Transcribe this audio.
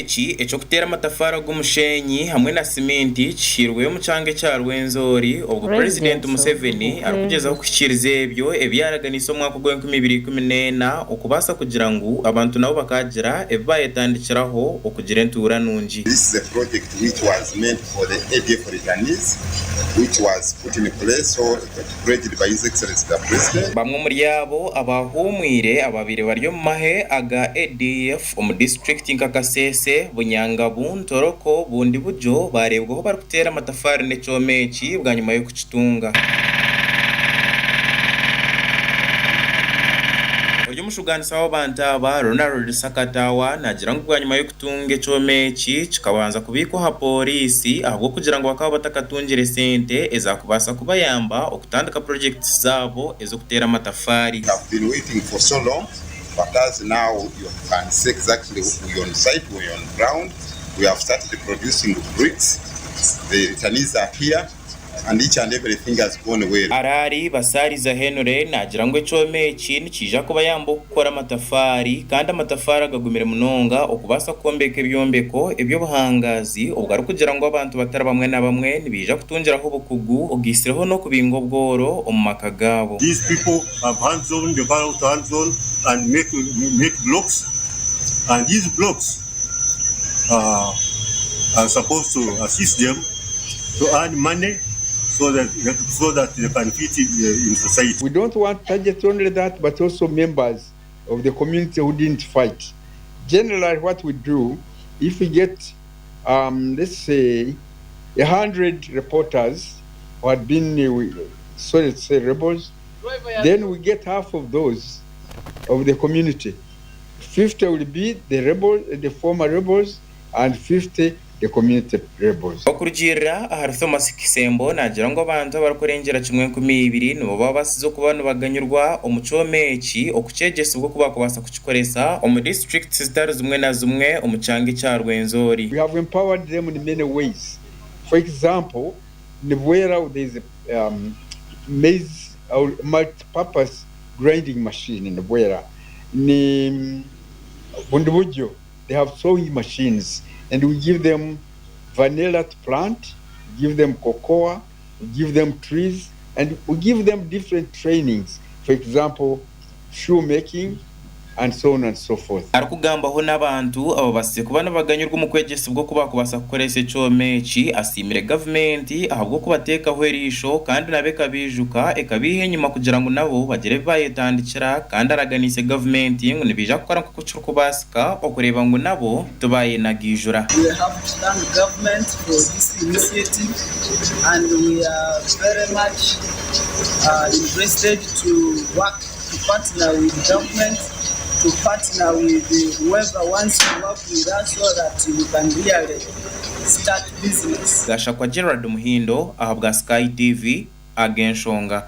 eki eky'okuteera amatafaari ag'omusheenyi hamwe na siminti kihairweyo omu kyanga ekya Rwenzori obwo Purezidenti Residents of Museveni arikugyezaho Buhweju. kuhikiiriza ebyo ebi yaaraganiise omu mwaka ogw'enkumi ibiri ikumi n'ena okubaasa kugira ngu abantu nabo bakaagira ebi baayetandikiraho okugira entuura nungi. This is a project which was meant for the ADF returnees which was put in place or pledged by His Excellency the President. Bamwe omuri abo abahuumwire ababaire bari omu mahe aga ADF omu disiturikiti nka Kasese, Bunyangabu, Ntoroko, Bundibugyo baareebwaho barikuteera amatafaari n'ekyoma eki bwanyima y'okukitunga. Ori omushugaanisa w'abantu aba, Ronald Sakatawa naagira ngu bwanyima y'okutunga ekyoma eki kikabanza kubiikwa aha pooriisi ahabw'okugira ngu bakaba batakatungire sente ezakubaasa kubayamba okutandika purojekiti zaabo ez'okuteera amatafaari. We have been waiting for so long but as now you can see exactly we on site, we on ground, we have started producing bricks, the returnees are here and each and everything has gone well. Araari Basaariza Henry naagira ngu ekyoma eki nikiija kubayamba okukora amatafaari kandi amatafaari agagumire munonga okubaasa kwombeka ebyombeko eby'obuhangaazi obwo arikugira ngu abantu batari bamwe na bamwe nibaija kutungiraho obukugu ogaitsireho n'okubinga obworo omu maka gaabo. These people have hands on, they go out hands on and make, make blocks and these blocks are, are supposed to assist them to earn money so that, so that they can fit in, in society. We don't want target only that, but also members of the community who didn't fight. Generally, what we do, if we get, let's say, 100 reporters who had been, sorry to say, rebels, then we get half of those of the community. 50 will be the rebel, the former rebels, and 50 the community rebels. Okurugiirira ahari Thomas Kisembo naagira ngu abantu abarikurengyera kimwe 2000 nibo babaasize okuba nibaganyirwa omu kyoma eki okukyegyesibwa oku baakubaasa kukikoresa omu disiturikiti zitari zimwe na zimwe omu kyanga ekya Rwenzori. We have empowered them in many ways. For example, in Bwera there is a um, maize or multi-purpose grinding machine in Bwera. In Bundibugyo, they have sewing machines and we give them vanilla to plant, we give them cocoa, we give them trees, and we give them different trainings. For example, shoe making and so on and so forth. Arikugambaho n'abantu ababaasize kuba nibaganyirwa omu kwegyesibwa oku baakubaasa kukoresa ekyoma eki, asiimire gavumenti ahabw'okubateekaho eriisho kandi nabo ekabaijuka ekabaiha enyima kugira ngu nabo bagire ebi baayetandikira kandi araganiise gavumenti ngu nibaija kukora nk'oku kirikubaasika okureeba ngu nabo tibayenagaijura. We have to thank government for this initiative and we are very much interested to work to partner with government, to partner with whoever wants to work with us so that we can really start business. Gashakwa Gerald Muhindo ahabwa Sky TV, Ag'enshonga.